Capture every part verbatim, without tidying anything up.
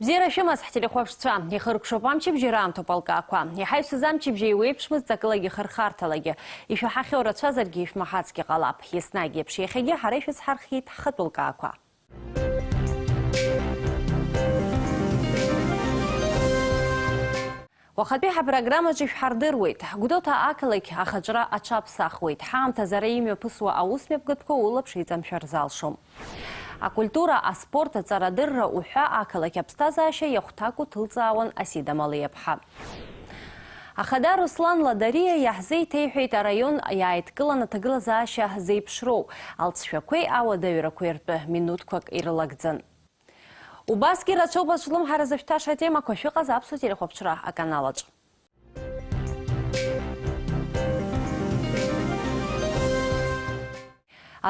Бзиара шәымаз, ҳтелехәаԥшцәа! Ихыркәшоуп амчыбжьара аамҭоуп алкаақәа. Иҳаҩсыз амчыбжьа еиуеиԥшмызт ҵакылагьы хырхарҭалагьы. Ишәаҳахьоу рацәазаргьы ишәмаҳацгьы ҟалап. Еснагь еиԥш, иахьагьы ҳара ишәыцҳархиеит ҳхатәы лкаақәа. Уахатәи ҳапрограммаҿы ишәҳардыруеит. Гәдоуҭа ақалақь ахаҿра аҽаԥсахуеит. Ҳаамҭазы ара имҩаԥысуа аусмҩаԥгатәқәа улаԥш иҵамшәар залшом. Акультура, аспорт, аҵарадырра уҳәа ақалақь аԥсҭазаашьа иахәҭакәу ҭылҵаауан Асида Малиаԥҳа. Ахада Руслан Ладариа иаҳзеиҭеиҳәеит араион иааидкылан аҭагылазаашьа зеиԥшроу, алҵшәақәеи ауадаҩрақәеи ртәы минуҭқәак ирылагӡан. Убасгьы рацәоуп азҿлымҳара зышәҭаша атемақәа, шәыҟаз Аԥсуа телехәаԥшра аканалаҿ.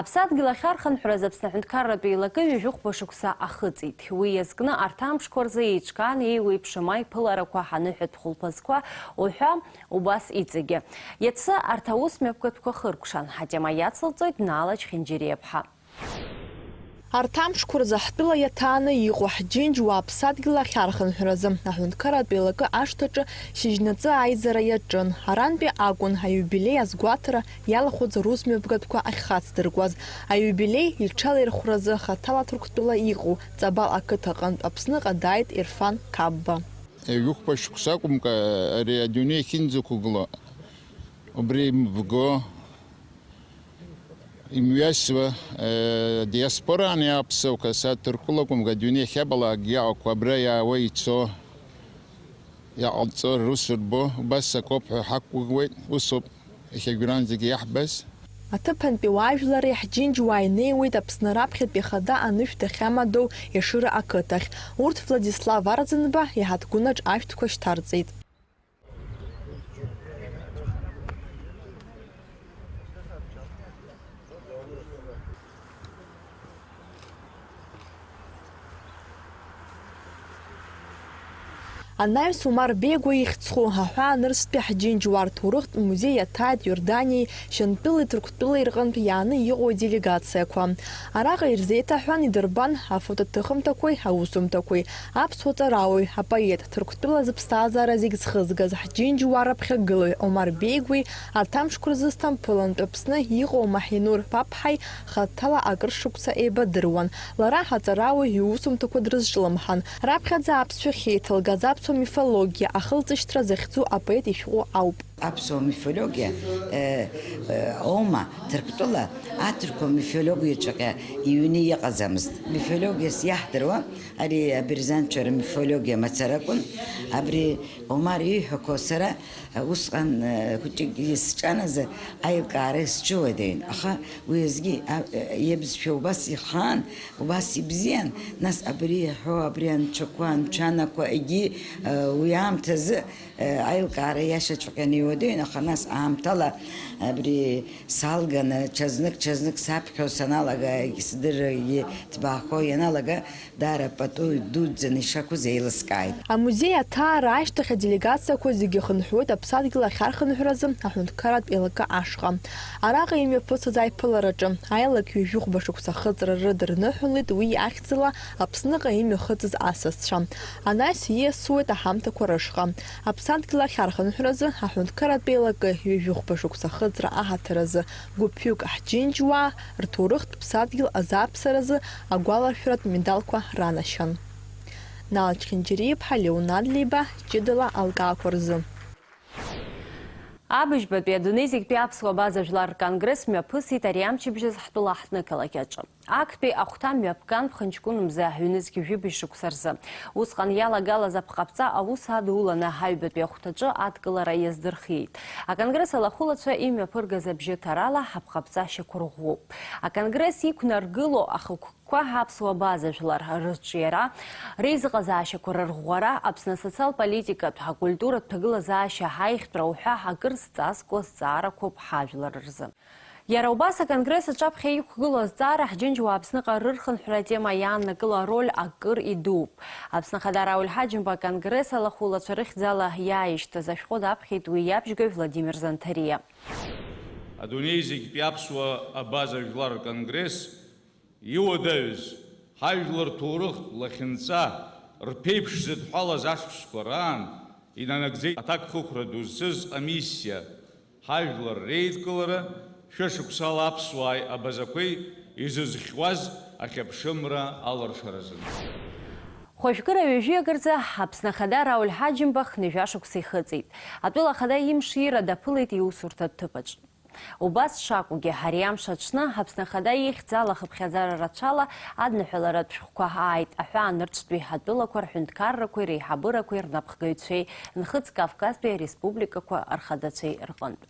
Аԥсадгьыл ахьархынҳәраз Аԥсны аҳәынҭқарратә еилакы ҩажәи хәба шықәса ахыҵит. Уи иазкны арҭ амшқәа рзы еиҿкаан еиуеиԥшым аиԥыларақәа, ҳаныҳәатә хәылԥазқәа уҳәа убас иҵегьы. Иацы арҭ аусмҩаԥгатәқәа хыркәшан. Атема иацылҵоит Нала Чхинџьириаԥҳа. Арҭ амшқәа рзы ҳтәыла иаҭааны иҟоу ҳџьынџьуаа аԥсадгьыл ахьархынҳәразы аҳәынҭқарратә еилакы ашҭаҿы шьыжьнаҵы аизара иаҿын. Арантәи акәын аиубилеи азгәаҭара иалахәыз русмҩаԥгатәқәа ахьхацдыркуаз. Аиубилеи иҽалаирхәразы хаҭала Ҭырқәтәыла иҟоу Ҵабал ақыҭа аҟынтә Аԥсныҟа дааит Ирфан Қапба. Ҩажәихәба шықәса акәымкәа, ари адунеи ахьынӡақәгыло, убри имбго, имҩасуа, э, диаспораан иааԥсоу, каса Ҭырқәтәылакәымкәа, адунеи ахьабалак иаақәа абра иаауа ицо, иҟалҵо рус рбо, убас акоуп ҳәа ҳақәгәыӷуеит, усоуп иахьа жәран зегьы иаҳбаз. Аҭыԥантәи уаажәлари ҳџьынџьуааи неиуеит Аԥсны раԥхьатәи ахада анышә дахьамадоу Ешыра ақыҭахь. Урҭ Владислав Арӡынба иҳаҭгәынаҿ ашәҭқәа шьҭарҵеит. Анаҩс Умар Бегәа ихьӡ зху аҳәаа нырцәтәи ҳџьынџьуаа рҭоурыхтә музеи иаҭааит Иорданиеи Шьантәылеи Ҭырқәтәылеи рҟынтә иааны иҟоу аделегациақәа. Араҟа ирзеиҭаҳәан, идырбан афотоҭыхымҭақәеи аусумҭақәеи. Аԥсуа ҵарауаҩ, апоет, Ҭырқәтәыла зыԥсҭазаара зегь зхызгаз ҳџьынџьуаа рыԥхьагылаҩ Омар Беигәеи арҭ амшқәа рзы Сҭампылынтә Аԥсны иҟоу Маҳинур Ԥаԥҳаи хаҭала акыр шықәса еибадыруан. Лара аҵарауаҩ иусумҭақәа дрызҿлымҳан. Раԥхьаӡа аԥсшәахь еиҭалгаз аԥсуа мифологиа ахылҵышьҭра захьӡу апоет ишәҟәы ауп. Аԥсуа мифологиа, э, э, аума, Ҭырқәтәыла аҭырқәа мифологиаҿаҟа иҩны иҟаӡамызт. Мифологиас иаҳдыруа, ари абырзанцәа рмифологиа мацара акәын. Абри Омар ииҳәақәо сара, э, усҟан, э, хәыҷык сҿаназы аилкаара сҽуадаҩын. Аха уи азгьы, а, э, иабызшәа убас ихаан, убас ибзиан. Нас абри иаҳәо, абри анцәақәа, анцәанақәа, егьи, э, уи аамҭазы Аилкаара иашаҵәҟьаны иуадаҩын, аха нас аамҭала абри салганы, ҽазнык, ҽазнык саԥхьо саналага, егьсдыррагьы ҭбаахо ианалага, даара пату дуӡӡаны ишақәыз еилыскааит. Амузеи аҭаара ашьҭахь аделегациақәа зегьы хынҳәуеит Аԥсадгьыл ахьархынҳәразы аҳәынҭқарратә еилакы ашҟа. Араҟа имҩаԥысыз аиԥылараҿы аилак ҩажәихәба шықәса ахыҵра рыдырныҳәалеит уи ахьӡала Аԥсныҟа имҩахыҵыз асасцәа. Анаҩс ииасуеит аҳамҭақәа рышҟа. Аԥсадгьыл ахьархынҳәразы аҳәынҭқарратә еилакы ҩажәихәба шықәса ахыҵра аҳаҭыр азы гәыԥҩык ҳџьынџьуаа рҭоурыхтә ԥсадгьыл азааԥсаразы агәаларшәаратә медалқәа ранашьан. Нала Чхинџьариа-иԥҳа, Леонад Либа, ҷыдала алкаақәа рзы. Абыжьбатәи адунеи зегьтәи аԥсуа абаза жәлар рконгресс мҩаԥысит ари амчыбжьаз ҳтәыла ҳҭнықалақь аҿы. Актәи ахәҭа мҩаԥган ԥхынҷкәын мза ҩнызқь жәибжь шықәса рзы. Усҟан иалагалаз аԥҟаԥҵа аус адуланы аҩбатәи ахәҭаҿы адкылара иаздырхиеит. Аконгресс алахәылацәа имҩаԥыргаз абжьы ҭарала аԥҟаԥҵа шьақәырӷәӷәоуп. Аконгресс иқәнаргыло ахықәкқәа аԥсуа абаза жәлар рыҿиара, реизыҟазаашьақәа рырӷәӷәара, Аԥсны асоциал-политикатә, акультуратә ҭагылазаашьа, аиӷьтәра уҳәа акыр зҵазкуа зҵаарақәоуп ҳажәлар рзы. Иара убас аконгресс аҿаԥхьа иқәгылоу азҵаара ҳџьынџьуаа Аԥсныҟа рырхынҳәра атема иааннакыло ароль акыр идууп. Аԥсны Ахада Рауль Ҳаџьымба аконгресс алахәылацәа рыхьӡала иааишьҭыз ашәҟәы даԥхьеит уи иабжьгаҩ Владимир Занҭариа. Адунеи зегьтәи аԥсуа абаза жәлар рконгресс иуадаҩыз, ҳажәлар рҭоурыхтә лахьынҵа Рԥеиԥш зыдҳәалаз ашықәсқәа раан инанагӡеит аҭакԥхықәра ду зцыз амиссиа, ҳажәлар реидкылара, шәышықәсала аԥсуааи абазақәеи изызхьуаз ахьыԥшымра алыршаразын. Хәажәкыра ҩажәиак рзы Аԥсны Ахада Рауль Ҳаџьымба хынҩажәа шықәса ихыҵит. Атәыла Ахада имшира даԥылеит иусурҭатә ҭыԥаҿ. Убас шакәугьы, ари амш аҽны Аԥсны Ахада ихьӡала хыԥхьаӡара рацәала адныҳәаларатә шәҟәқәа ааит, аҳәаанырцәтәи атәылақәа рҳәынҭқаррақәеи реиҳабырақәеи рнапхгаҩцәеи Нхыҵ Кавказтәи ареспубликақәа рхадацәеи рҟынтә.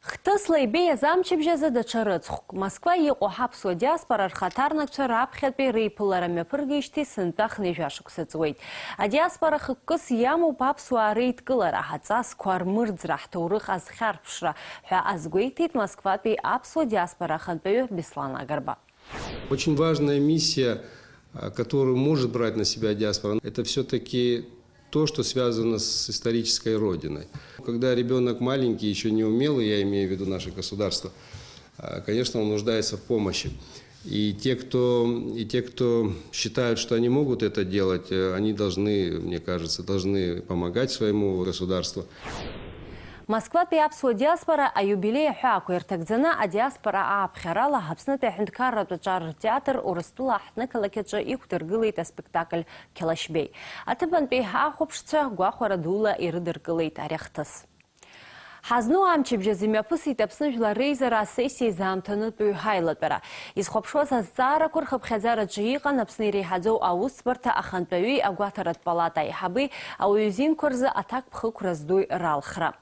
Хҭысла ибеиаз амчыбжь азы даҽа рыцхәк, Москва иҟоу ҳаԥсуа диаспора рхаҭарнакцәа раԥхьатәи реиԥылара мҩаԥыргеижьҭеи сынтәа хынҩажәа шықәса ҵуеит. Адиаспора хықәкыс иамоуп аԥсуаа реидкылара, аҵасқәа рмырӡра, ҳҭоурых азхьарԥшра ҳәа азгәеиҭеит Москватәи аԥсуа диаспора ахантәаҩы Беслан Агарба. Очень важная миссия, а, которую может брать на себя диаспора, это всё-таки то, что связано с исторической родиной. Когда ребёнок маленький, ещё не умелый, я имею в виду наше государство, а, конечно, он нуждается в помощи. И те, кто, и те, кто считают, что они могут это делать, э, они должны, мне кажется, должны помогать своему государству. Москватәи аԥсуа диаспора аиубилеи аҳәаақәа ирҭагӡаны адиаспора ааԥхьарала Аԥснытәи аҳәынҭқарратә аҿар ртеатр Урыстәыла аҳҭнықалақь аҿы иқәдыргылеит аспектакль Қьалашьбеи. Аҭыԥантәи ахәаԥшцәа гәахәара дула ирыдыркылеит ари ахҭыс. Ҳазну амчыбжь азы имҩаԥысит Аԥсны Жәлар Реизара асессиа изаамҭанытәыҩ ҳаилатәара. Изхәаԥшуаз азҵаарақәа рхыԥхьаӡараҿы иҟан Аԥсны иреиҳаӡоу аусӡбарҭа ахантәаҩи агәаҭаратә палата аиҳаби ауаҩы изинқәа рзы аҭакԥхықәра здуи ралхра.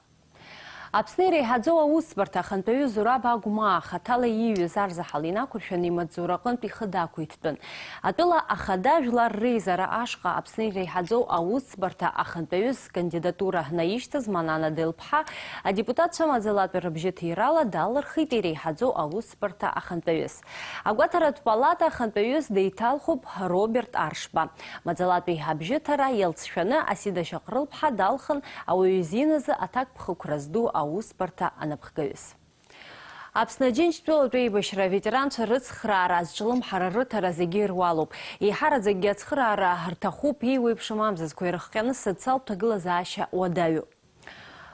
Аԥсны иреиҳаӡоу аусӡбарҭа ахантәаҩы Зураб Агәмаа хаҭала ииҩыз арзаҳал инақәыршәаны имаҵзура аҟынтә ихы дақәиҭтәын. Атәыла ахада Жәлар Реизара ашҟа Аԥсны иреиҳаӡоу аусӡбарҭа ахантәаҩыс кандидатура наишьҭыз Манана Делԥҳа адепутатцәа маӡалатәи рыбжьы ҭирала далырхит иреиҳаӡоу аусӡбарҭа ахантәаҩыс. Агәаҭаратә палата ахантәаҩыс деиҭалхуп Роберт Аршба. Маӡалатәи абжьыҭара иалҵшәаны Асида Шьаҟрылԥҳа далхын ауаҩы изиназы аҭакԥхықәра зду аусбарҭа анапхгаҩыс. Аԥсны Аџьынџьтәылатә еибашьра аветеранцәа рыцхраара азҿлымҳара рыҭара зегьы ируалуп. Еиҳараӡакгьы ацхыраара рҭахуп еиуеиԥшым амзызқәа ирыхҟьаны социалтә ҭагылазаашьа уадаҩу.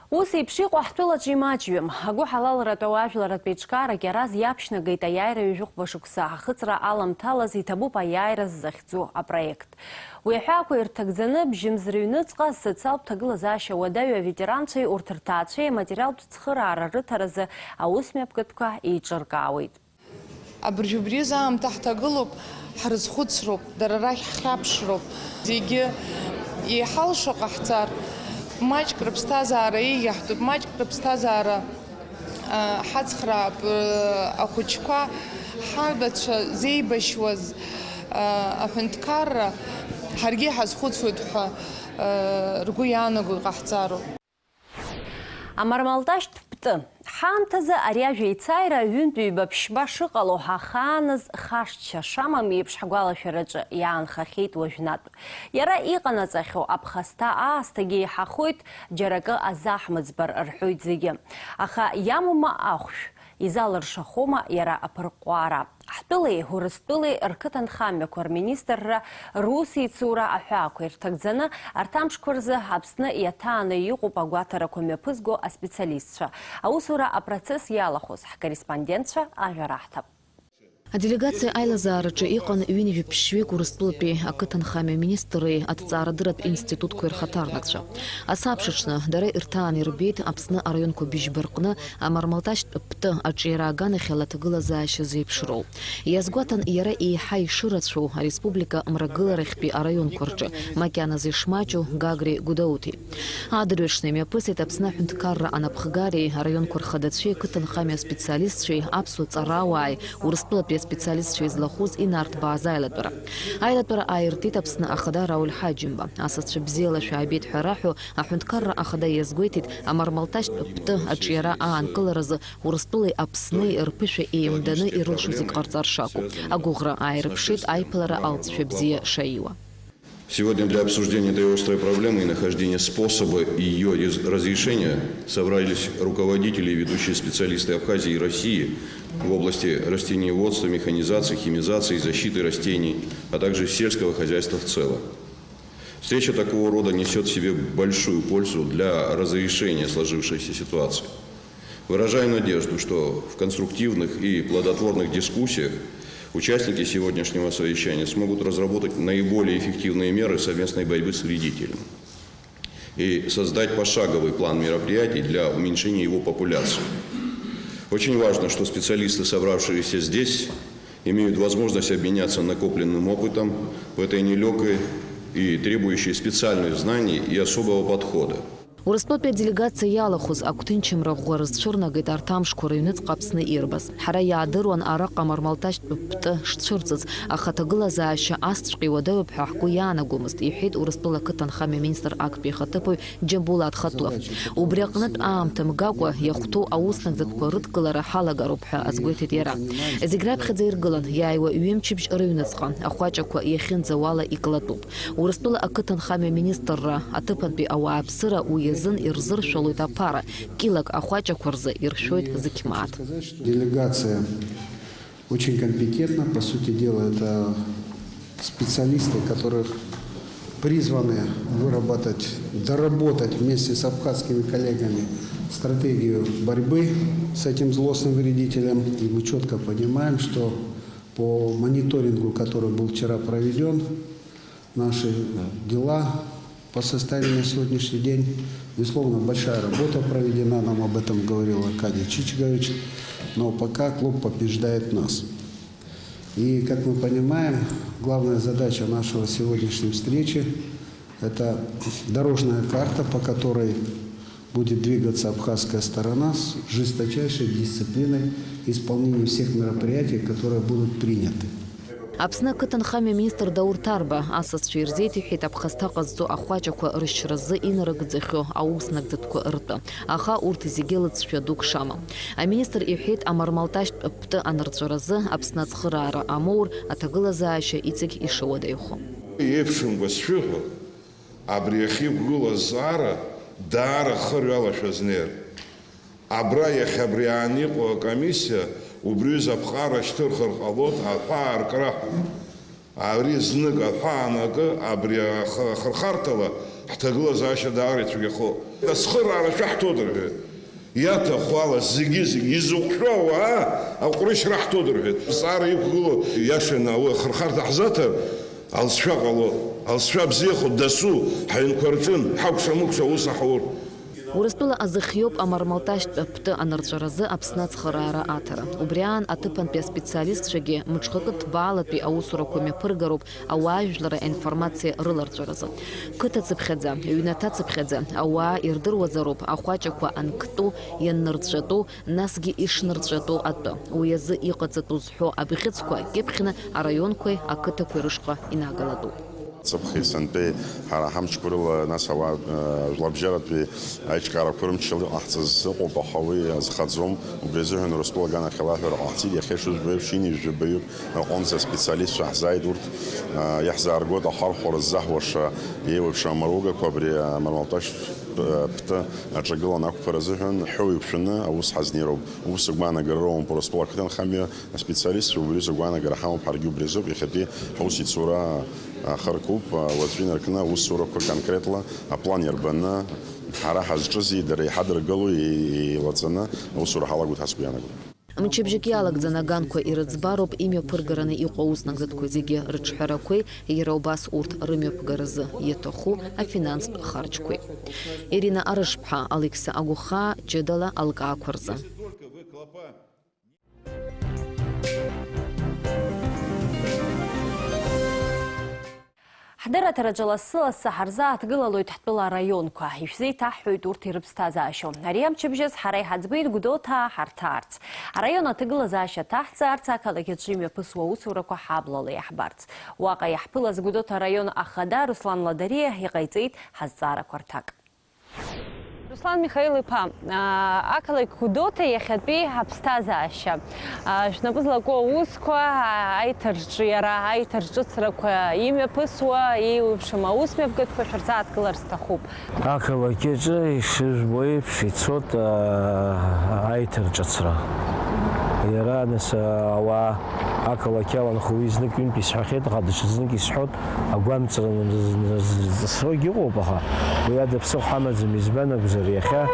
Ус еиԥш иҟоу ҳтәылаҿы имаҷҩым. Агәыҳалалратә ауаажәларратә еиҿкаарак иараз иаԥшьнагеит аиааира ҩажәихәба шықәса ахыҵра аламҭалаз иҭабуп аиааира ззахьӡу апроект. Уи аҳәаақәа ирҭагӡаны, бжьымз рыҩныҵҟа социалтә ҭагылазаашьа уадаҩу аветеранцәеи урҭ рҭаацәеи аматериалтә цхыраара рыҭаразы аусмҩаԥгатәқәа еиҿыркаауеит. Абыржәы убри азы аамҭа ҳҭагылоуп, ҳрызхәыцроуп, дара рахь ҳхьаԥшроуп. Зегьы еиҳалшо ҟаҳҵар, маҷк рыԥсҭазаара еиӷьаҳтәуп, маҷк рыԥсҭазаара, а, ҳацхраап, а, ахәыҷқәа, ҳабацәа зеибашьуаз, а, аҳәынҭқарра ҳаргьы ҳазхәыцуеит ҳәа, а, ргәы иаанаго иҟаҳҵароуп. Амармалташьтә птәы. Ҳаамҭазы ари ажәа еицааира аҩынтә ҩба ԥшьба шыҟало, ахааназ хашҭшьа шамам еиԥш ҳгәалашәараҿы иаанхахьеит уажәнатә. Иара иҟанаҵахьоу аԥхасҭа аасҭагьы еиҳахоит, џьара акы азаҳмыӡбар рҳәоит зегьы. Аха иамоума ахәшә? Изалыршахома иара аԥырҟәҟәаара? Ҳтәылеи Урыстәылеи рқыҭанхамҩақәа рминистрра русеицура аҳәаақәа ирҭагӡаны, арҭ амшқәа рзы Аԥсны иаҭааны иҟоуп агәаҭарақәа мҩаԥызго аспециалистцәа. Аусура апроцесс иалахәыз ҳкорреспондентцәа ажәа раҳҭап. Аделегациа аилазаараҿы иҟан ҩынҩажәи ԥшьҩык Урыстәылатәи ақыҭанхамҩа министри аҭҵаарадырратә институтқәеи рхаҭарнакцәа. Асабшаҽны дара ирҭаан ирбеит Аԥсны араионқәа быжьба рҟны амармалташьтә птәы аҿиара аганахьала аҭагылазаашьа зеиԥшроу. Иазгәаҭан иара еиҳа ишырацәоу ареспублика мрагыларахьтәи араионқәа рҿы, макьаназы ишмаҷу Гагреи Гәдоуҭеи. Адырҩаҽны имҩаԥысит Аԥсны аҳәынҭқарра анапхгареи араионқәа рхадацәеи ақыҭанхамҩа аспециалистцәеи аԥсуа ҵарауааи Урыстәылатәи аспециалистцәа излахәыз инарҭбааз аилатәара. Аилатәара ааиртит Аԥсны Ахада Рауль Ҳаџьымба. Асасцәа бзиала шәаабеит ҳәа раҳәо, аҳәынҭқарра Ахада иазгәеиҭеит, амармалташьтә птәы аҿиара аанкыларазы Урыстәылеи Аԥсни рԥышәа еимданы ирылшо зегь ҟарҵар шакәу. Агәыӷра ааирԥшит аиԥылара алҵшәа бзиа шаиуа. Сегодня для обсуждения этой острой проблемы и нахождения способа её рез-, разрешения собрались руководители и ведущие специалисты Абхазии и России в области растениеводства, механизации, химизации, защиты растений, а также сельского хозяйства в целом. Встреча такого рода несёт в себе большую пользу для разрешения сложившейся ситуации. Выражаю надежду, что в конструктивных и плодотворных дискуссиях участники сегодняшнего совещания смогут разработать наиболее эффективные меры совместной борьбы с вредителями и создать пошаговый план мероприятий для уменьшения его популяции. Очень важно, что специалисты, собравшиеся здесь, имеют возможность обменяться накопленным опытом в этой нелёгкой и требующей специальных знаний и особого подхода. Урыстәылатәи аделегациа иалахәыз агәҭынчымра ӷәӷәа рызцәырнагеит арҭ амшқәа рыҩныҵҟа Аԥсны ирбаз. Ҳара иаадыруан араҟа Мармалташьтә Птәы шцәырҵыз, аха аҭагылазаашьа асҵәҟьа иуадаҩуп ҳәа ҳгәы иаанагомызт, иҳәеит Урыстәыла ақыҭанхамҩа аминистр актәи ихаҭыԥуаҩ Џьамбул Адхатуа. Убри аҟнытә аамҭа мгакәа иахәҭоу аус нагӡатәқәа рыдкылара ҳалагароуп ҳәа азгәеиҭеит иара. Зегь раԥхьаӡа иргылан, иааиуа ҩымчыбжь рыҩныҵҟа ахәаҷақәа иахьынӡауала иклатәуп. Урыстәыла ақыҭанхамҩа аминистрра аҭыԥантәи ауааԥсыра уи азын ирзыршәалоит аԥара, килак ахәаҷақәа рзы иршәоит зқь мааҭ. Делегация очень компетентна. По сути дела, это специалисты, которые призваны выработать, доработать вместе с абхазскими коллегами стратегию борьбы с этим злостным вредителем. И мы четко понимаем, что по мониторингу, который был вчера проведен, наши дела по состоянию на сегодняшний день. Безусловно, большая работа проведена, нам об этом говорил Аркадий Чичигович, но пока клуб побеждает нас. И, как мы понимаем, главная задача нашего сегодняшней встречи — это дорожная карта, по которой будет двигаться абхазская сторона с жесточайшей дисциплиной исполнения всех мероприятий, которые будут приняты. Аԥсны ақыҭанхамҩа аминистр Даур Ҭарба асасцәа ирзеиҭеиҳәеит аԥхасҭа ҟазҵо ахәаҷақәа рышьразы инарыгӡахьоу аус нагӡатәқәа ртәы, аха урҭ зегьы лыҵшәа дук шамам. Аминистр иҳәеит, амармалташьтә Птәы анырҵәаразы Аԥсны ацхыраара амоур, аҭагылазаашьа иҵегь ишауадаҩхо. Еиԥшымкәа сшәыҳәо, абри иахьықәгылоу азҵаара даара хырҩалашәа азнеир. Абра иахьа абри аан иҟоу акомиссиа убри аҩыза аԥҟара шьҭырхыр ҟалоит, аҳәаа аркра ҳәа. Ари знык аҳәаа анакы, абри ахы-, ахырхарҭала ҳҭагылазаашьа даара ицәгьахоит. Ацхыраара шәаҳҭоит рҳәеит. Иаҭаху ала зегьы-зегьы изыҟәшәо ауаа аҟәрышьра ҳҭоит рҳәеит. Зҵаара иқәгылоу иашаны ауаҩы ахырхарҭа ҳзаҭар, алҵшәа ҟало, алҵшәа бзиахо дасу, ҳаҩнқәа рҿын, ҳакәша-мыкәша аус аҳаур. Урыстәыла азыхиоуп амармалташьтә Птәы анырҵәаразы Аԥсны ацхыраара аҭара. Убри аан аҭыԥантәи аспециалистцәагьы мҽхакы ҭбаалатәи аусурақәа мҩаԥыргароуп ауаажәлар аинформациа рыларҵәаразы. Қыҭацыԥхьаӡа, ҩнаҭацыԥхьаӡа ауаа ирдыруазароуп ахәаҷақәа анктәу, ианнырҵәатәу, насгьы ишнырҵәатәу атәы. Уи азы иҟаҵатәу зҳәо абӷьыцқәа кьыԥхьны араионқәеи ақыҭақәеи рышҟа инагалатәуп. Ҵыԥхи сынтәеи ҳара ҳамчқәа рыла, нас ауаа, э, жәларбжьаратәи аиҿкаарақәа рымчала иҟаҳҵаз ыҟоуп, аха уи азхаӡом. Убри азыҳәан Урыстәыла аганахьала аҳәара ҟаҳҵеит, иахьа ишыжәбо еиԥш, ҩынҩажәи жәаба-ҩык рҟынӡа аспециалистцәа ҳзааит, урҭ, э, иаҳзааргоит ахархәара ззаҳуаша, еиуеиԥшым амаругақәа абри, э, амармалташь, э, Птәы аҿагыланы ақәԥара азыҳәан ҳәоу иқәшәаны аус ҳазнеироуп. Ус агәаанагара роуамоуп Урыстәыла ақыҭанхамҩа аспециалистцәа, убри азы агәаанагара ҳамоуп, ҳаргьы убри азоуп, иахьатәи ҳусеицура ахыркуп, уаҵәы инаркны аусурақәа конкретла аплан иарбаны, ҳара ҳазҿызи, дара иҳадыргалои еи-, еилаҵаны аусура ҳалагоит ҳәа сгәы иаанагоит. Мчыбжьык иалагӡаны аганқәа ирыӡбароуп имҩаԥыргараны иҟоу аус нагӡатәқәа зегьы рыҿҳәарақәеи, иара убас урҭ рымҩаԥгаразы иаҭаху афинанстә харџьқәеи. Ирина Арышԥҳа, Алықьса Агәхаа, ҷыдала алкаақәа рзы. Ҳдырраҭараҿы лассы-лассы ҳарзааҭгылалоит ҳтәыла араионқәа. Ишәзеиҭаҳҳәоит урҭ ирыԥсҭазаашьоу. Ари амчыбжьаз ҳара иҳаӡбеит Гәдоуҭаа ҳарҭаарц. Араион аҭагылазаашьа ҭаҳҵаарц, ақалақь аҿы имҩаԥысуа аусурақәа ҳаблала иаҳбарц. Уаҟа иаҳԥылаз Гәдоуҭа араион ахада Руслан Ладариа иҟаиҵеит ҳазҵаарақәа рҭак. Руслан Михаил-иԥа, аа, ақалақь Гәдоуҭа иахьатәи ҳаԥсҭазаашьа, аа, шәнапы злаку аусқәа, аа, аиҭарҿиара, аиҭарҿыцрақәа имҩаԥысуа, еиуеиԥшым аусмҩаԥгатәқәа шәырзааҭгылар сҭахуп. Ақалақь аҿы ишыжәбо еиԥш ицоит, аа, аиҭарҿыцра. Иара, нас, ауаа ақалақь иаланхо уи знык-ҩынтә исҳәахьеит, аха даҽазнык исҳәоит, агәамҵра наз-, наз-, назҵысрогь ыҟоуп, аха уи ада ԥсыхәа ҳамаӡам, избан акәзар, иахьа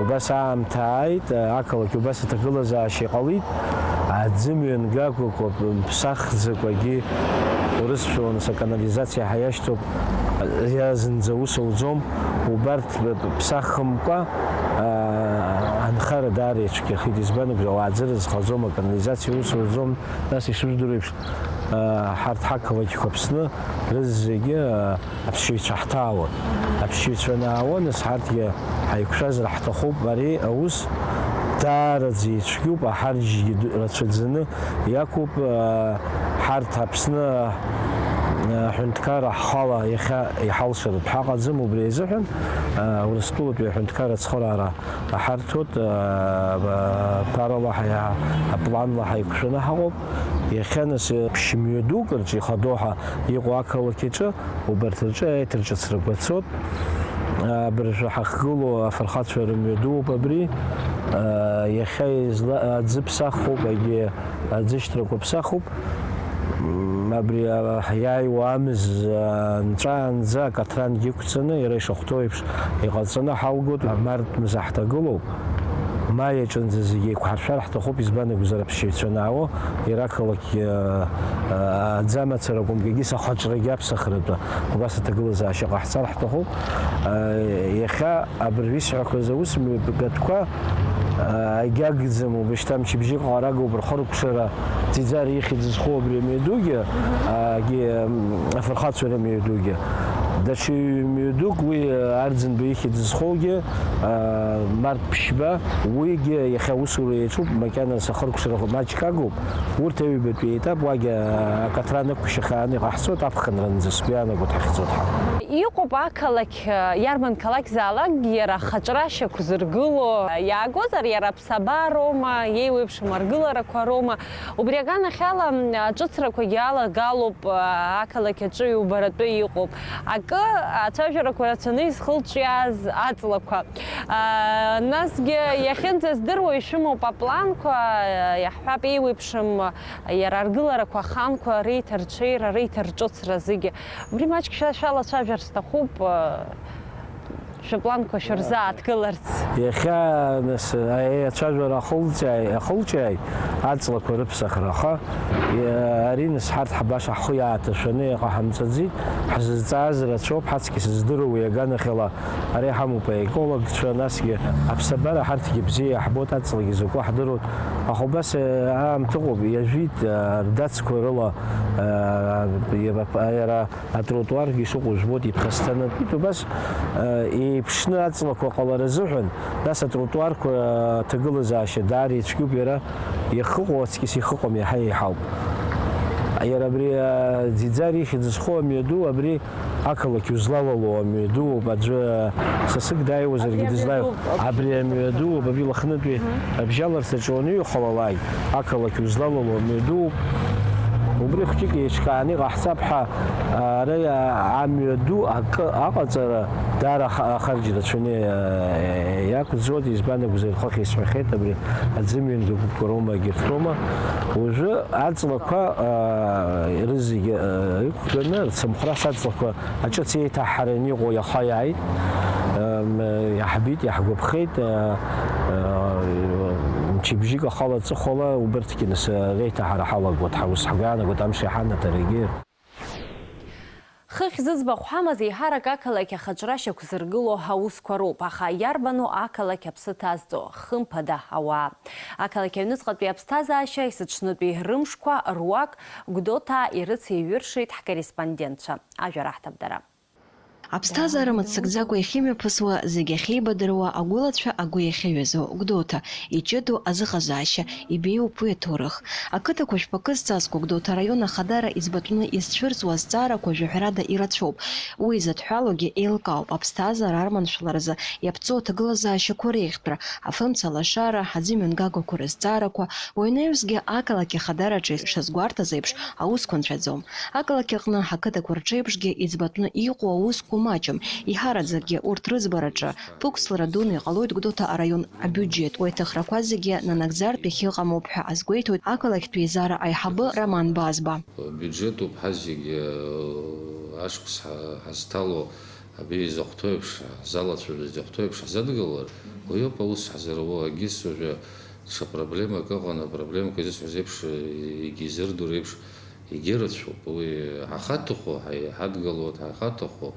убас аамҭа ааит, ақалақь убас аҭагылазаашьа иҟалеит, аӡы мҩангагақәа, ԥсахӡақәагьы, урысшәала, нас, аканализациа ҳәа иашьҭоуп, иара зынӡа ус ауӡом, убарҭ ԥсахымкәа, аа, анхара даара ицәгьахеит, избан акәзар, ауааӡара зхаӡом, аканализациа ус ауӡом, нас, ишыжәдыруа еиԥш, аа, ҳарҭ ҳақалақьқәа Аԥсны рызегьы, аа, аԥсшьаҩцәа ҳҭаауан. Аԥсшьаҩцәа анаауа, нас, ҳарҭгьы ҳаиқәшәазар ҳҭахуп, ари аус даараӡа ицәгьоуп, аҳарџьгьы ду-, рацәаӡаны иақәуп, аа, ҳарҭ Аԥсны, аа, аҳәынҭқарра ҳхала иахьа иҳалшаратә ҳаҟаӡам, убри азыҳәан, аа, Урыстәылатәи аҳәынҭқарра ацхыраара ҳарҭоит, аа, ба-, ԥарала ҳаиа-, апланла ҳаиқәшәаны ҳаҟоуп. Иахьа, нас, ԥшьмҩа дук рҿы ихадоу ҳәа иҟоу ақалақь аҿы, убарҭ рҿы аиҭарҿыцрақәа цоит. Абыржәы ҳахьгылоу афырхацәа рымҩадуоуп абри. Иахьа изла-, аӡы ԥсахуп, егьи аӡышьҭрақәа ԥсахуп. М, абри, а, иааиуа амз, а, нҵәаанӡа акаҭрангьы ықәҵаны, иара ишахәҭоу еиԥш иҟаҵаны ҳалгоит, амарт мза ҳҭагылоуп. Маи аҿынӡа зегьы еиқәҳаршәар ҳҭахуп, избан акәзар, аԥсшьаҩцәа анаауо, иара ақалақь, а, а, аӡы амацара акәымкәагьы сахаҿрагьы аԥсахратәы, убас аҭагылазаашьа ҟаҳҵар ҳҭахуп. А, иахьа абыржәы исҳәақәаз аус мҩаԥгатәқәа, а, агьагӡам, убышьҭа мчыбжьык ҟарагоуп рхыркәшара, Ӡиӡар ихьӡ зхоу абри амҩадугьы, а, гьы, м, афырхацәа рымҩадугьы. Даҽа ҩ-, мҩадук уи, а, Арӡынба ихьӡ зхоугьы, а, март ԥшьба, уигьы иахьа аусура иаҿуп, макьана сахыркәшара маҷк агуп. Урҭ аҩбатәи аетап, уагьы, а, акаҭран ықәшьа хааны иҟаҳҵоит, аԥхынранӡа сгәы иаанагоит ҳахьӡоит ҳәа. Иҟоуп ақалақь, а, иарбан қалақьзаалакгьы иара ахаҿра шьақәзыргыло иаагозар, иара аԥсабароума, иеиуеиԥшым аргыларақәа роума, убри аганахьала, м, аҿыцрақәагьы алагалоуп, а, ақалақь аҿы иубаратәы иҟоуп. Акы, ацәажәарақәа рацәаны изхылҿиааз аҵлақәа. А, насгьы иахьынӡаздыруа ишәымоуп апланқәа, а, иаҳҳәап, еиуеиԥшым, а, иара аргыларақәа аханқәа реиҭарҽеира, реиҭарҿыцра зегьы. Убри маҷк шәа-, шәалацәажәар сҭахуп, а, шәыпланқәа шәырзааҭгыларц. Иахьа, нас, аи-, ацәажәара ахылҵааи-, ахылҿиааит аҵлақәа рыԥсахра, аха, иа-, ари, нас, ҳарҭ ҳбаша ҳхы иааҭашәаны иҟаҳамҵаӡеит, ҳзызҵааз рацәоуп, ҳаҵкьыс здыруа уи аганахьала ари ҳамоуп аекологцәа, насгьы аԥсабара ҳарҭгьы бзиа иаҳбоит, аҵлагьы закәу ҳдыруеит, аха убас, э, аамҭа ыҟоуп, иажәит, э, рдацқәа рыла, э, иара, иара Атротуаргьы шыҟоу жәбоит, иԥхасҭанатәит, убас, э, еиԥшны аҵлақәа ҟалара азыҳәан, нас атротуарқәа, э, аҭагылазаашьа даара ицәгьоуп, иара иахыҟоу аҵкьыс ихыҟам, иаҳа еиҳауп. Иара абри, э, Ӡиӡар ихьӡ зхоу амҩаду, абри ақалақь узлалало амҩадууп, аӡәы сасык дааиуазаргьы дызлаиуа. Абри амҩадууп, абри Лыхнытәи абжьаларҭаҿы уаныҩхалалак, ақалақь узлалало амҩадууп. Убри хәҷык еиҿкааны иҟаҳҵап ҳәа, ара амҩаду акы аҟаҵара даара аха-, ахарџь рацәаны, а, иақәӡуеит, избан акәзар, хыхь исҳәахьеит, абри аӡымҩангагақәа роума, егьырҭ роума. Уажәы аҵлақәа, а, рызегьы, а, ықәганы, рцымхәрас аҵлақәа аҿыц еиҭаҳҳараны иҟоу иаха иааит. Ам, иаҳбеит, иаҳгәаԥхеит, а, а, мчыбжьык ахала аҵыхәала убарҭгьы нас, а, реиҭаҳара ҳалагоит, ҳаус ҳгәы иаанагоит, амш иҳанаҭарагьы. Хыхь зыӡбахә ҳамаз еиҳарак ақалақь ахаҿра шьақәзыргыло аусқәа роуп, аха иарбану ақалақь аԥсы ҭазҵо, хымԥада, ауаа? Ақалақь аҩныҵҟатәи аԥсҭазаашьа, есыҽнытәи рымшқәа руак Гәдоуҭаа ирыцеиҩыршеит ҳкорреспондентцәа. Ажәа раҳҭап дара. Аԥсҭазаара мыццакӡакәа иахьымҩаԥысуа, зегь ахьеибадыруа, агәылацәа агәы иахьаҩызоу Гәдоуҭа, иҷыдоу азыҟазаашьа, ибеиоуп уи аҭоурых. Ақыҭақәа жәпакы зҵазкуа Гәдоуҭа араион ахадара иӡбатәны изцәырҵуа азҵаарақәа жәаҳәарада ирацәоуп. Уи изыдҳәалоугьы еилкаауп, аԥсҭазаара арманшәаларазы иаԥҵоу аҭагылазаашьақәа реиӷьтәра, афымца алашара, аӡымҩангагақәа рызҵаарақәа, уи анаҩсгьы ақалақь ахадараҿы ишазгәарҭаз еиԥш аусқәа нцәаӡом. Ақалақь аҟны ақыҭақәа рҿеиԥшгьы иӡбатәны иҟоу аусқәа Маҷым, иҳараӡакгьы урҭ рыӡбараҿы ԥықәслара дуны иҟалоит Гәдоуҭа араион абиуџьет. Уи аҭыхрақәа зегьы нанагӡартә иахьыҟамоуп ҳәа азгәеиҭоит ақалақьтә еизара аиҳабы Роман Базба. Бюджетуп ҳазегьы, ашықәс ҳа-, ҳазҭало, абри изахәҭоу еиԥш, ҳзалацәажәо изахәҭоу еиԥш ҳзадгылар, уи ауп аус ҳзыруа. Егьыс уажәы даҽа проблемак ыҟан, апроблемақәа изысҳәаз еиԥш, егьизырдыруа еиԥш, егьырацәоуп. Уи ҳахаҭахо ҳаи-, ҳадгылоит, ҳахаҭахо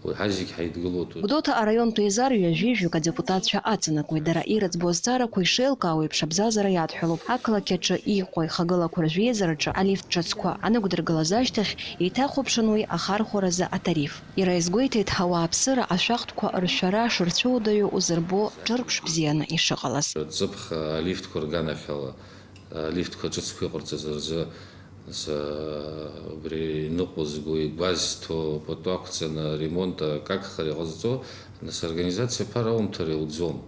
уи ҳазегь ҳаидгылоит. Гәдоуҭа араионтә еизара ҩажәи жәаҩык адепутатцәа аҵанакуеит, дара ирыӡбо азҵаарақәа ишеилкаауа еиԥш абзазара иадҳәалоуп. Ақалақь аҿы иҟоу ихагылақәа рыжәеизараҿы алифт ҿыцқәа анықәдыргылаз ашьҭахь, еиҭахәаԥшын уи ахархәаразы атариф. Иара иазгәеиҭеит, ауааԥсыра ашәахтәқәа ршәара шырцәуадаҩу узырбо ҿырԥш бзианы ишыҟалаз. Ҵыԥх алифтқәа рганахьала, алифтқәа ҿыцқәа иҟарҵаз рзы, нас, убри иныҟәызго, игәазҭо, пату ақәҵаны аремонт акы агхара иҟазҵо, нас, организациа аԥара аумҭар иуӡом.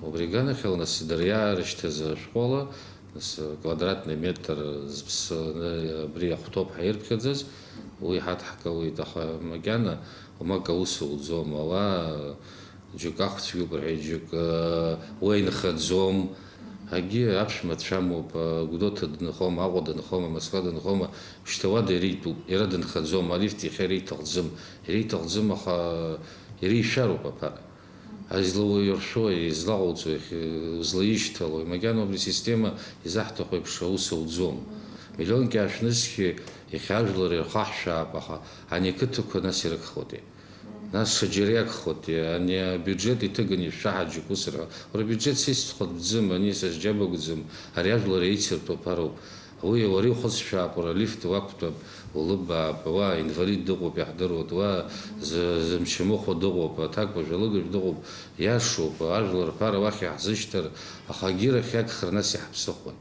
Убри аганахьала, нас, дара иаарышьҭыз ашәҟәыла, нас, квадратный метр зыԥсаны абри ахәҭоуп ҳаирԥхьаӡаз, уи ҳадҳкылеит, аха макьана уамак аус ауӡом, ала џьоук ахә цәгьоуп рҳәеит, џьоук, э, уа инхаӡом. Акгьы аԥшәма дцәамоуп, э, Гәдоуҭа дынхома, Аҟәа дынхома, Москва дынхома, шьҭа уада иара итәуп, иара дынхаӡом, алифт иахьа иара иҭахӡам, иара иҭахӡам, аха иара ишәароуп аԥара. Излауаҩыршәуа, излаҟауҵо, иахь-, узлаишьҭало, макьана убри асистема изаҳҭаху еиԥш аус ауӡом. Миллионк иаашәнызқьи иахьа ажәлар ирхаҳшәаап, аха ани ақыҭақәа нас ирыгхоитеи? Нас ҽаџьара иагхоитеи? Ани абиуџьет иҭыганы ишәаҳа џьоук ус рҳәо, уара абиуџьет са исҭаху дӡым, ани са сџьабагәӡам, ари ажәлар еицыртәу аԥароуп. Уи уара иухыҵшәаап, уара алифт уақәтәап, улыбаап, уа инвалид дыҟоуп, иаҳдыруеит, уа зы-, зымчымыхәа дыҟоуп, аҭакәажә алыгажә дыҟоуп, иашоуп, ажәлар рԥара уахь иаҳзышьҭыр, аха агьырахь иагхар нас иаҳԥсыхәоит.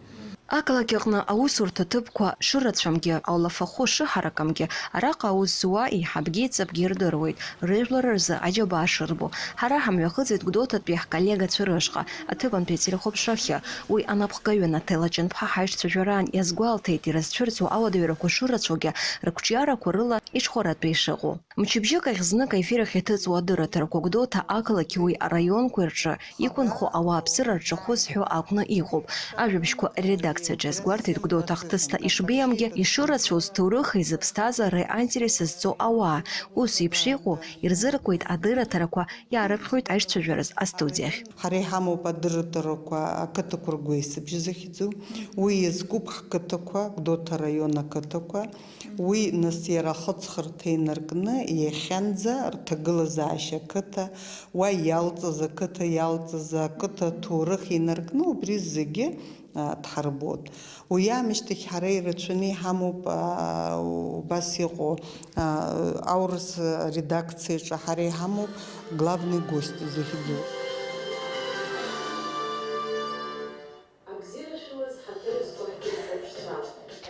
Ақалақь аҟны аусурҭа ҭыԥқәа шырацәамгьы, аулафахәы шыҳаракымгьы, араҟа аус зуа еиҳабгьы ҵабгьы рдыруеит, рыжәлар рзы аџьабаа шырбо. Ҳара ҳамҩахыҵит Гәдоуҭатәи ҳколлегацәа рышҟа. Аҭыԥантәи ателехәаԥшрахьы уи анапхгаҩы Наҭела Ҷанԥҳа ҳаишьцәажәараан иазгәалҭеит, ирызцәырҵуа ауадаҩрақәа шырацәоугьы рықәҿиарақәа рыла иҽхәаратәы ишыҟоу. Мчыбжьык ахь знык аефир ахь иҭыҵуа адырраҭарақәа Гәдоуҭа ақалақьи уи араионқәеи рҿы иқәынхо ауааԥсыра рҿахәы зҳәо акәны иҟоуп. Ажәабжьқәа рредакциаҿы иазгәарҭеит Гәдоуҭа ахҭысҭа ишбеиамгьы, ишырацәоу зҭоурыхи зыԥсҭазаареи аинтерес зҵоу ауаа. Ус еиԥш иҟоу ирзыркуеит адырраҭарақәа, иаарыԥхьоит аишьцәажәараз астудиахь. Ҳара иҳамоуп адырраҭарақәа ақыҭақәа ргәеисыбжь захьӡу. Уи иазкуп ҳқыҭақәа, Гәдоуҭа араион ақыҭақәа. Уи, нас, иара ахыҵхырҭа инаркны, иахьанӡа рҭагылазаашьа ақыҭа, уа иалҵыз ақыҭа, иалҵыз ақыҭа аҭоурых инаркны, убри зегьы, а, дҳарбоит. Уи аамышьҭахь ҳара ирацәаны иҳамоуп, а, убас иҟоу, а, аурыс редакциаҿы ҳара иҳамоуп главный гость захьӡу.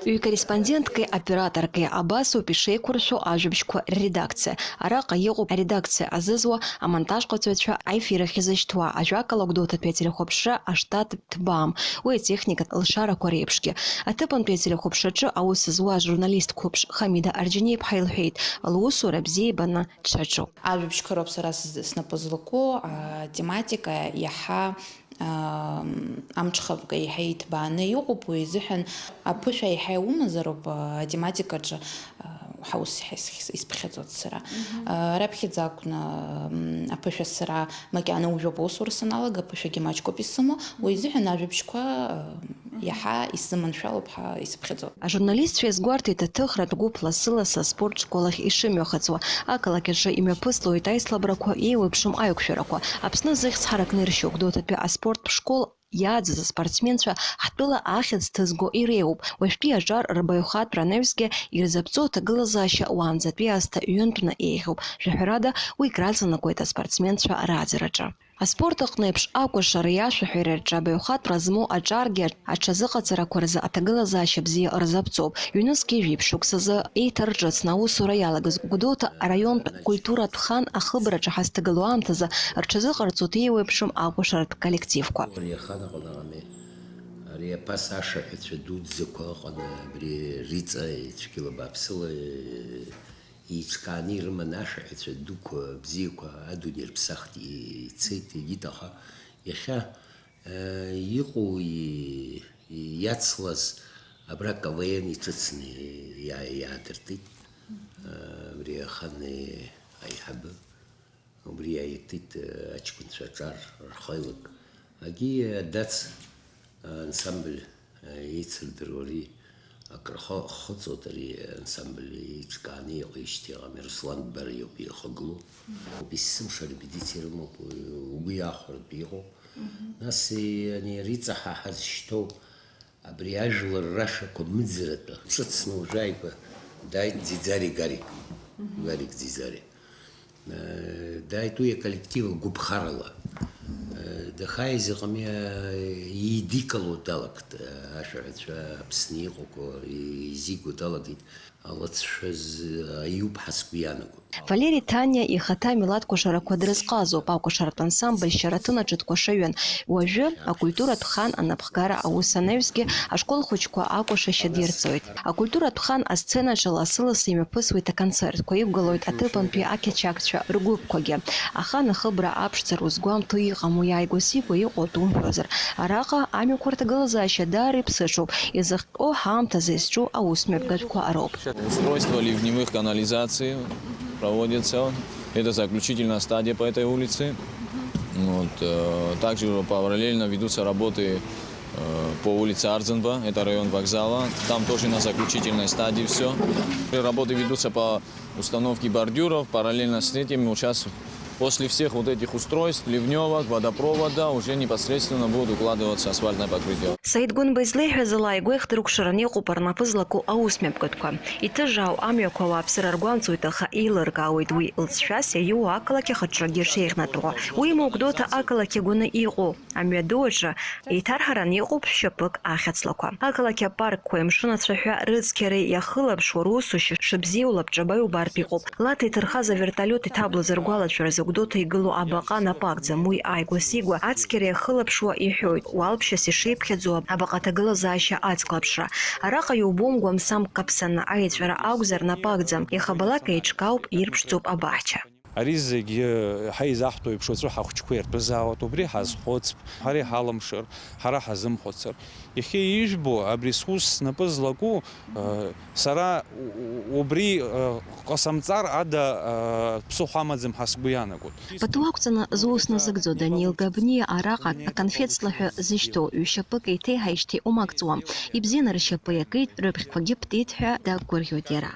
Ҩ-корреспондентки операторки абасоуп ишеиқәыршәо ажәабжьқәа рредакциа. Араҟа иҟоуп аредакциа азызуа, амонтажҟаҵаҩцәа аефир ахь изышьҭуа, ажәакала, Гәдоуҭатәи ателехәаԥшра аштат ҭбаам. Уи атехника лшарақәа реиԥшгьы. Аҭыԥантәи ателехәаԥшраҿы аус зуа ажурналист қәыԥш Хамида Арџьаниаԥҳа илҳәеит, лусура бзиа ибаны дшаҿу. Ажәабжьқәа роуп сара сз-, снапы злаку, атематика иаҳа Ам, амҽхабга еиҳа иҭбааны иҟоуп, уи изыҳәан аԥышәа еиҳа иумазароуп, а, атематикаҿы, а, ҳаус еиҳа ис-, исԥхьаӡоит сара. Мгм. А, раԥхьаӡа акәны, м, аԥышәа сара макьана ужәоуп аусура саналага, аԥышәагьы маҷқәоуп исымоу, уи изыҳәан ажәабжьқәа, а, иаҳа исзыманшәалоуп ҳәа исыԥхьаӡоит. Ажурналистцәа иазгәарҭеит аҭыхратә гәыԥ лассы-лассы аспорт школ ахь ишымҩахыҵуа. Ақалақь аҿы имҩаԥыслоит аицлабрақәа, еиуеиԥшым аиқәшәарақәа. Аԥсны зыхьӡ ҳаракны иршьоу Гәдоуҭатәи аспорттә школ иааӡаз аспортсменцәа ҳтәыла ахьӡ ҭызго иреиуоуп. Уажәтәи аҿар рбаҩхатәра анаҩсгьы ирзаԥҵоу аҭагылазаашьа уаанӡатәи аасҭа ҩынтәны еиӷьуп. Жәаҳәарада, уи краҵанакуеит аспортсменцәа рааӡараҿы. Аспорт аҟны еиԥш акәашареи ашәаҳәареи рҿы абаҩхатәра змоу аҿаргьы аҽазыҟаҵарақәа рзы аҭагылазаашьа бзиа рзаԥҵоуп. Ҩнызқь жәиԥшь шықәсазы еиҭарҿыцны аусура иалагаз Гәдоуҭа араионтә культуратә хан ахыбраҿы ҳазҭагылоу аамҭазы рҽазыҟарҵоит еиуеиԥшым акәашаратә коллективқәа. Ари аханаҟны ами, ари аԥаса ашаҳәацәа дуӡӡақәа ыҟаны, абри Риҵа ицәгьала бааԥсыла Еиҿкааны ирыман ашәаҳәацәа дуқәа бзиақәа, адунеи рыԥсахт, ицеит, егьит, аха иахьа, э, иҟоу и-, иацлаз абра КВН иҿыцны иа-, иаадыртит, э, абри Аханы аиҳабы. Убри иаиртит, э, аҷкәынцәа аҿар рхаҩык. Агьи адац ансамбль, э, еицырдыруа ари акры хы-, хыҵуеит ари ансамбль еиҿкааны иҟоижьҭеи иҟами, Руслан Дбара иоуп ихагылоу. Есымша репетициа рымоуп, уи угәы иахәартә иҟоуп. Нас, э, ани ари ҵаҳа ҳазышьҭоу Абри ажәлар рашәақәа мыӡратәы ҿыцны уажәааигәа дааит Ӡиӡари Гарик. Гарик Ӡиӡари. Э, дааит уи аколлектив агәыԥхарала. Э, дахааиз иҟами, э, еидикыло далагт, э, ашәаҳәацәа Аԥсны иҟақәоу еизиго далагеит. Алыҵшәа аиуп ҳәа сгәы иаанагоит. Валери Ҭаниа ихаҭа амилаҭ кәашарақәа дрызҟазоуп, акәашаратә ансамбль Шьараҭын аҿы дкәашаҩын. Уажәы акультуратә хан анапхгара аус анаҩсгьы ашкол хәыҷқәа акәашашьа дирҵоит. Акультуратә хан асценаҿы лассы-лассы имҩаԥысуеит аконцертқәа, иқәгылоит аҭыԥантәи ақьачақьцәа ргәыԥқәагьы. Ахан ахыбра аԥшӡара узгәамҭо иҟам, уи ааигәа-сигәа иҟоу атәы умҳәозар. Араҟа амҩақәа рҭагылазаашьа даара иԥсыҽуп, изыхҟьо ҳаамҭазы изҿу аусмҩаԥгатәқәа роуп. Устройство ливневых канализаций проводится. Это заключительная стадия по этой улице. Вот, э, также параллельно ведутся работы, э, по улице Арзанова, это район вокзала. Там тоже на заключительной стадии всё. Работы ведутся по установке бордюров. Параллельно с этим вот щас после всех вот этих устройств, ливнёвок, водопровода, уже непосредственно будут укладываться асфальтное покрытие. Саид Гәынба излеиҳәаз ала, игәеихдыркәшараны иҟоуп рнапы злаку аусмҩаԥгатәқәа. Иҭыжаау амҩақәа ауааԥсыра ргәамҵуеит, аха еилыркаауеит уи лҵшәас иаиуа ақалақь ахаҿрагьы шеиӷьнатәуа. Уимоу, Гәдоуҭа ақалақь агәаны иҟоу амҩаду аҿы еиҭарҳаран иҟоуп шәшьапык ахьаҵлақәа. Ақалақь апаркқәеи амшын ацәаҳәа рыцқьареи иахылаԥшуа русушьа шыбзиоу лабҿаба иубартә иҟоуп. Лаҭа иҭырхаз аверталиот иҭаблыз ргәалаҵәаразы Гәдоуҭа игылоу абаҟа напагӡам, уи ааигәа-сигәа ацқьара иахылаԥшуа иҳәоит, уалԥшьас ишиԥхьаӡо абаҟа аҭагылазаашьа ацклаԥшра. Араҟа иубом гәамсамк каԥсаны, аиҵәара акәзар напагӡам, иахабалак еиҿкаауп, ирԥшӡоуп абаҳча. Ари зегьы ҳаизаҳҭо еиԥш уаҵәы ҳахәыҷқәа иртәызаауеит, убри ҳазхәыцп, ҳара иҳалымшар, ҳара ҳазымхәыцыр. Иахьа ижәбо, абри сус снапы злаку, э, сара у-, у-, убри, э, ҟасымҵар ада, э, ԥсыхәа амаӡам ҳәа сгәы иаанагоит. Пату ақәҵаны зус назыгӡо Даниил Габниа араҟа аконфет слаҳәа зышьҭоу ҩшьапык еиҭеиҳаижьҭеи умак ҵуам. Ибзианы ршьапы иакит, рыԥхьқәагьы птит ҳәа дақәгәырӷьоит иара.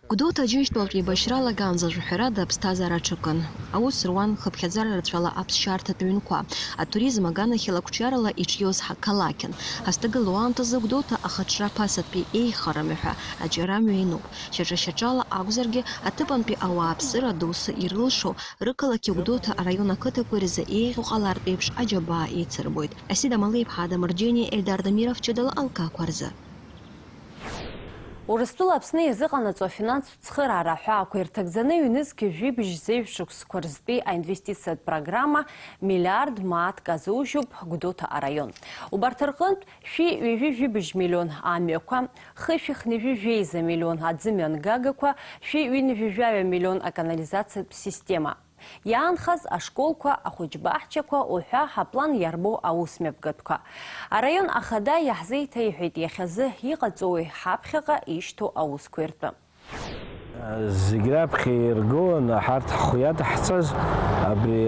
Гәдоуҭа Аџьынџьтәылатә еибашьра алаганӡа жәаҳәарада аԥсҭазаара аҽакын. Аус руан хыԥхьаӡара рацәала аԥсшьарҭатә ҩнқәа, атуризм аганахьала ақәҿиарала иҿиоз ҳақалақьын. Ҳазҭагылоу аамҭазы Гәдоуҭа ахаҿра ԥасатәи еиӷьхарам ҳәа аҿиарамҩа иануп. Шьаҿа-шьаҿала акәзаргьы, аҭыԥантәи ауааԥсыра доусы ирылшо, рықалақь Гәдоуҭа араион ақыҭақәа рзы еиӷьу ҟалартә еиԥш аџьабаа еицырбоит. Асида Малеиԥҳа, Адам Арџьениа, Ельдар Дамиров, ҷыдала алкақәа рзы. Урыстәыла Аԥсны иазыҟанаҵо афинанстә цхыраара аҳәаақәа ирҭагӡаны ҩнызқьи жәибжь зеижә шықәсқәа рзтәи аинвестициатә программа миллиард мааҭк азужьуп Гәдоуҭа араион. Убарҭ рҟынтә шәи ҩажәи жәибжь миллион амҩақәа, хышәи хнажәи жәеиза миллион аӡымҩангагақәа, шәи ҩынҩажәи жәаҩа миллион аканализациатә система. Иаанхаз ашколқәа, ахәыҷбаҳчақәа уҳәа ҳаплан иарбоу аусмҩаԥгатәқәа. Араион ахада иаҳзеиҭеиҳәеит иахьазы иҟаҵоуи ҳаԥхьаҟа ишьҭоу аусқәеи ртәы. Зегь раԥхьа иргыланы ҳарҭ ҳхы иадаҳҵаз абри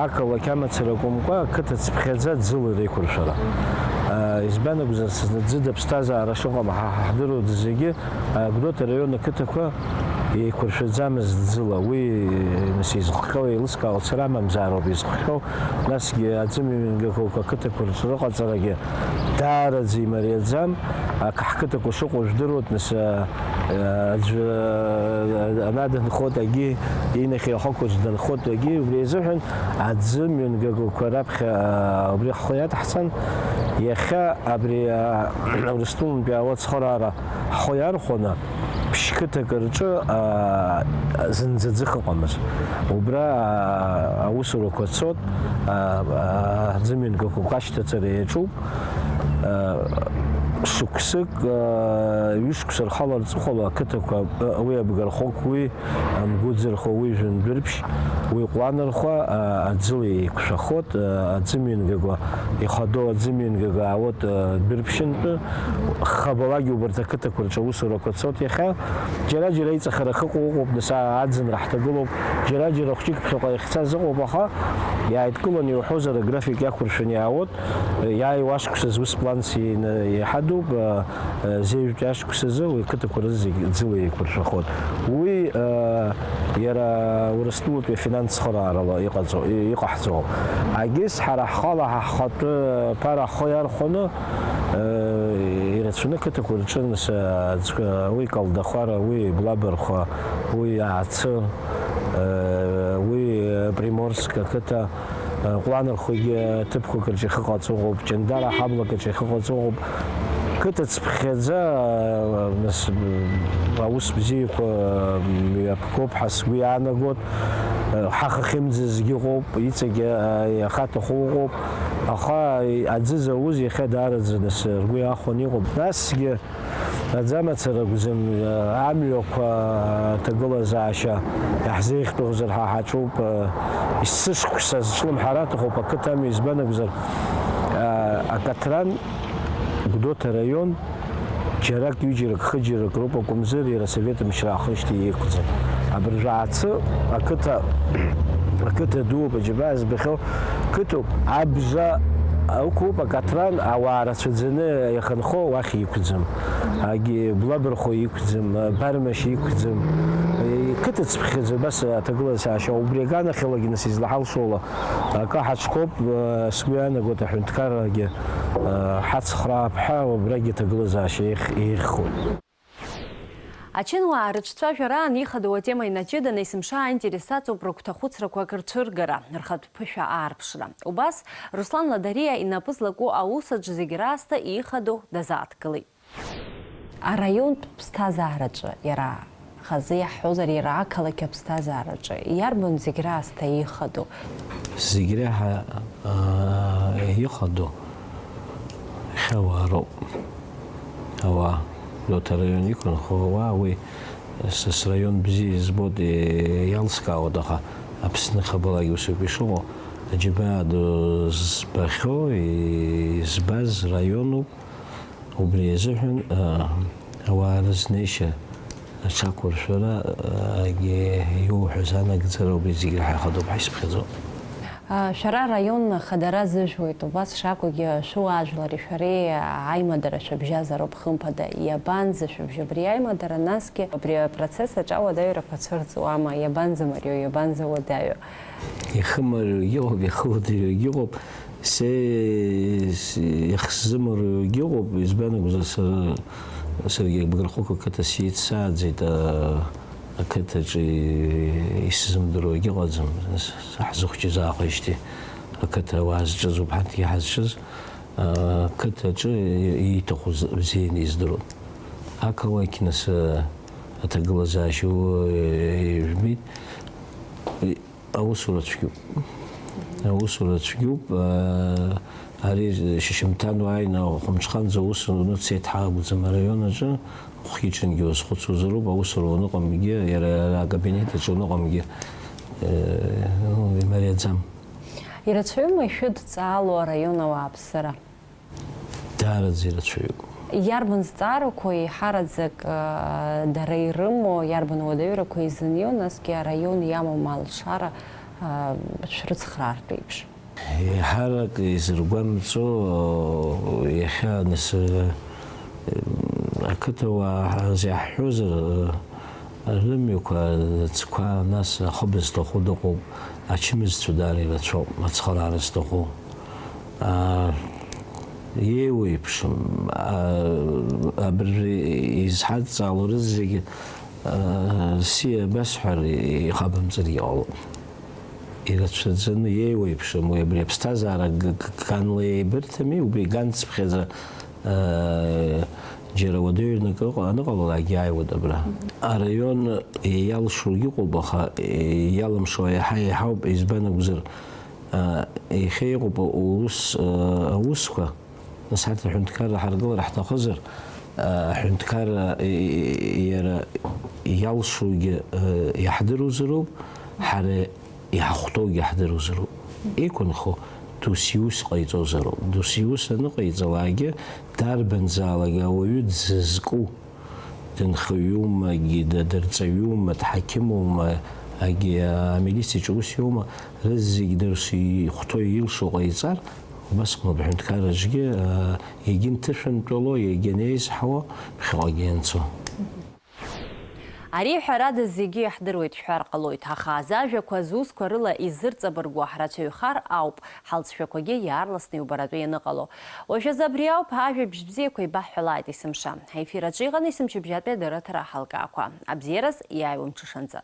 ақалақь амацара акәымкәа, ақыҭа цыԥхьаӡа ӡыла реиқәыршәара. Избан акәзар, ӡыда ԥсҭазаара шыҟам ҳа ҳдыруеит зегьы. Гәдоуҭа араион ақыҭақәа еиқәыршәаӡамызт ӡыла. Уи, нас, изыхҟьо еилыскаауа цара амамзаароуп изыхҟьо. Насгьы аӡымҩангақәа ақыҭақәа рҿы рыҟаҵарагьы даараӡа имариаӡам. Ак-, ҳқыҭақәа шыҟоу жәдыруеит, нас, а, а, аӡәы, а, ана дынхоит, агьи инахьхьи ахықәаҿ дынхоит, агьи убри азыҳәан аӡымҩангақәа раԥхьа, а, убри ҳхы иадаҳҵан. Иахьа абри, а, Урыстәылантәи ауацхыраара ҳхы иархәаны, ԥшь-қыҭак рҿы, аа, зынӡа ӡыхь ыҟамызт. Убра, аа, аусурақәа цот, аа, аа, ӡымҩангақәак ашьҭаҵара иаҿуп. Аа, Шықәсык, ҩышықәса рхала рҵыхәала ақыҭақәа, уи Абгархәык, уи Амгәыӡырхәа, уи Жәындәрԥшь, уи Ҟәланырхәа аӡыла еиқәшәахоит, аӡымҩангагәа ихадоу аӡымҩангага аауеит Дәрԥшьынтәы. Хабалагьы убарҭ ақыҭақәа рҿы аусурақәа цоит иахьа. Џьара-џьара иҵахара ахьыҟоу ыҟоуп, нас аӡынра ҳҭагылоуп, џьара-џьара хәҷык ԥхьаҟа иахьцаз ыҟоуп, аха иааидкыланы иуҳәозар, аграфик иақәыршәаны иаауеит. Иааиуа ашықәсазы ус планс иҳадуп, зеижәтәи ашықәсазы уи ақыҭақәа рзы зегь ӡыла еиқәыршәахоит. Уи иара Урыстәылатәи афинанс цхыраарала иҟаҵо, иҟаҳҵо. Агьыс ҳара ҳхала ҳа ҳхатәы ԥара ҳхы иархәаны, ирацәаны ақыҭақәа рҿы, нас, аӡ-, уи Калдахәара, уи Блабархәа, уи Аацы, уи Приморск ақыҭа, Ҟәланырхәагьы ҭыԥқәак рҿы ихы ҟаҵо ыҟоуп, Ҷандара ҳаблак аҿы ихы ҟаҵо ыҟоуп. Қыҭа цыԥхьаӡа, нас, аус бзиақәа мҩаԥгоуп ҳәа сгәы иаанагоит. Ҳахахьымӡазгьы ыҟоуп, иҵегь ахаҭахәы ыҟоуп, аха аӡы зауз иахьа даараӡа, нас, ргәы иахәаны иҟоуп. Насгьы Аӡы амацара акәӡам, амҩақәа аҭагылазаашьа иаҳзеиӷьтәыхзар ҳәа ҳаҿуп. Есышықәса зҿлымҳара аҭахуп ақыҭа амҩа, избан акәзар, акаҭран Гәдоуҭа араион џьарак, ҩыџьарак, хыџьарак роуп акәымзар, иара асовет мчра аахижьҭеи еиқәӡам. Абыржәы Аацы ақыҭа, ақыҭа дууп, аџьабаа збахьоу қыҭоуп, абжа ықәуп, акаҭран ауаа рацәаӡаны иахынхо уахь иқәӡам. Агьи Блабархәа иқәӡам, Бармашь иқәӡам. Қыҭа цыԥхьаӡа абас аҭагылазаашьа, убри аганахьалагьы нас излаҳалшоула акы ҳаҽхәоуп, сгәы иаанагоит аҳәынҭқаррагьы ҳацхраап ҳәа, убрагьы аҭагылазаашьа еиӷь-, еиӷьхоит. Ачынуаа рыҿцәажәараан ихадоу атема инаҷыданы есымша аинтерес аҵоуп рыгәҭахәыцрақәак рцәыргара, рхатә ԥышәа аарԥшра. Убас Руслан Ладариа инапы злаку аус аҿы зегь раасҭа ихадоу дазааҭгылеит. Араионтә ԥсҭазаараҿы иара хазы иаҳҳәозар, иара ақалақь аԥсҭазаараҿы иарбан зегь раасҭа ихадоу? Зегь реиҳа, аа, ихадоу иахьа ауаа роуп. Ауаа, Гәдоуҭа араион иқәынхо ауаа, уи са сраион бзиа избоит, иалскаауеит, аха Аԥсны хабалагьы усоуп ишыҟоу, аџьабаа ду збахьоу, избаз раионуп. Убри азыҳәан, аа, ауаа рызнеишьа аҽақәыршәара, аагьы иуҳәаз анагӡара убри зегь реиҳа ихадоуп ҳәа исыԥхьаӡоит. Шәара араион ахадара зыжәуеит, убас шакәугьы шәыуаажәлари шәареи аимадара шәыбжьазароуп, хымԥада, иабанӡа шәыбжьы абри аимадара, насгьы абри апроцесс аҿы ауадаҩрақәа цәырҵуама, иабанӡамариоу, иабанӡауадаҩу? Ихымариоу иҟоуп, ихуадаҩу иҟоуп. Се, с-, иахсзымариоугьы ыҟоуп, избан акәзар, сара, саргьы Абгархәык ақыҭа сиццааӡеит, а, ақыҭаҿы исзымдыруагьы ыҟаӡам, с-, саҳзыхәҷыз аахижьҭеи ақыҭа ауаа зҿыз ауп ҳарҭгьы ҳазҿыз, а, ақыҭаҿы ииҭаху з-, бзианы издыруан. Ақалақь, нас, а, аҭагылазаашьа у-, ижәбеит. Аусура цәгьоуп. Аусура цәгьоуп. Ари шьыжьымҭан уааины ахәымҽханӡа аус уны дцеит ҳәа акәӡам араион аҿы. Хәгьы-ҽынгьы уазхәыцуазароуп, аусура уаныҟамгьы, иара ара акабинет аҿы уныҟамгьы, ну, имариаӡам. Ирацәаҩума ишәыдҵаало араион ауааԥсыра? Даараӡа ирацәаҩуп. Иарбан зҵаарақәа еиҳараӡак, аа, дара ирымоу, иарбан уадаҩрақәа изынио, насгьы араион иамоу алшара, аа, шәрыцхраартә еиԥш? Еиҳарак изыргәамҵо, иахьа нас, ақыҭауаа ҳазиаҳҳәозар, рымҩақәа, рыцқәа, нас ахыб зҭаху дыҟоуп, ачымазцәа даара ирацәоуп, ацхыраара зҭаху. Аа, еиуеиԥшым, аа, абыржәы изҳадҵаало рызегьы, аа, сиа абасҳәар, ихабымҵаргьы ҟалоит. Ирацәаӡаны еиуеиԥшым уи абри аԥсҭазаара г-, г-, ганла еибырҭами, убри ганцыԥхьаӡа, аа, џьара уадаҩрак ыҟа-, аныҟалалакгьы ааиуеит абра. Араион иалшогьы ыҟоуп, аха иалымшо еиҳа-еиҳауп, избан акәзар, Иахьа иҟоуп аус, аусқәа, Нас арҭ аҳәынҭқарра ҳаргылар ҳҭахызар, аҳәынҭқарра иара иалшогьы иаҳдыруазароуп, ҳара иҳахәҭоугьы ҳдыруазароуп. Иқәынхо досиус ҟаиҵозароуп. Досиус аныҟаиҵалакгьы, дарбанзаалак ауаҩы дзызку, дынхаҩума, дадырҵаҩума, дҳақьымума, амилициаҿы ус иоума, рызегь дырс ихәҭоу илшо ҟаиҵар, убасҟаноуп аҳәынҭқарраҿгьы егьынҭышәынтәало, егьанеизҳауа ԥхьаҟагьы ианцо. Ари ҳәарада зегьы иаҳдыруеит шәҳәар ҟалоит, аха азажәақәа зусқәа рыла изырҵабыргуа ҳрацәаҩхар ауп, ҳалҵшәақәагьы иаарласны иубаратәы ианыҟало. Уажәазы абри ауп, ажәабжь бзиақәа еибаҳҳәалааит есымша. Аефир аҿы иҟан есымчыбжьатәи адырраҭара аҳалкаақәа. Абзиараз, иааиуа мҽышанӡа.